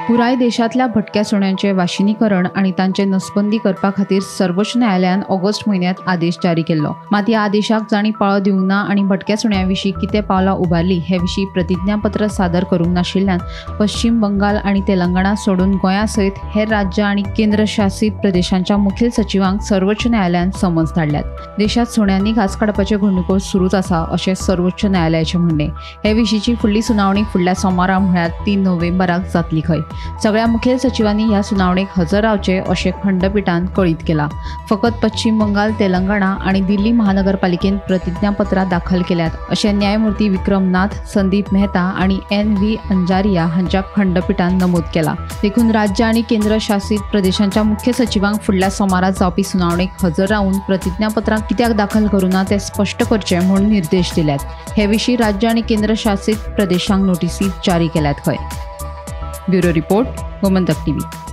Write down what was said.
पुराय देशांतल्या भटक्या सुण्यांचें वाशिनीकरण आनी तांचे नसबंदी करपा खातीर सर्वोच्च न्यायालयान ऑगस्ट म्हयन्यांत आदेश जारी केल्लो. मात ह्या आदेशाक जांणी पाळो दिवंक ना आनी भटक्या सुण्यां विशीं कितें पावलां उबारलीं हे विशीं प्रतिज्ञापत्र सादर करूंक नाशिल्ल्यान पश्चिम बंगाल आनी तेलंगणा सोडून गोंया सयत हेर राज्यां आनी केंद्रशासीत प्रदेशांच्या मुखेल सचिवांक सर्वोच्च न्यायालयान समज धाडल्यात. देशांत सुण्यांनी घांस काडपाच्यो घडणुको सुरूच आसा अशें सर्वोच्च न्यायालयाचें म्हणणें. हे विशींची फुडली सुनावणी फुडल्या सोमारा म्हळ्यार 3 नोव्हेंबराक जातली खंय. सगळ्या मुखेल सचिवांनी ह्या सुनावणेक हजर रावचे अशें खंडपिठान कळीत केलां. फकत पश्चिम बंगाल, तेलंगणा आनी दिल्ली महानगरपालिकेन प्रतिज्ञापत्रां दाखल केल्यात अशें न्यायमूर्ती विक्रम नाथ, संदीप मेहता आनी एन.व्ही. अंजारिया हांच्या खंडपिठान नमूद केलां. देखून राज्य आनी केंद्रशासीत प्रदेशांच्या मुख्य सचिवांक फुडल्या सोमारा जावपी सुनावणेक हजर रावन प्रतिज्ञापत्रां कित्याक दाखल करूं ना तें स्पश्ट करचें म्हूण निर्देश दिल्यात. हे विशीं राज्य आनी केंद्रशासीत प्रदेशांक नोटीसी जारी केल्यात खंय. Bureau report, Gomantak TV.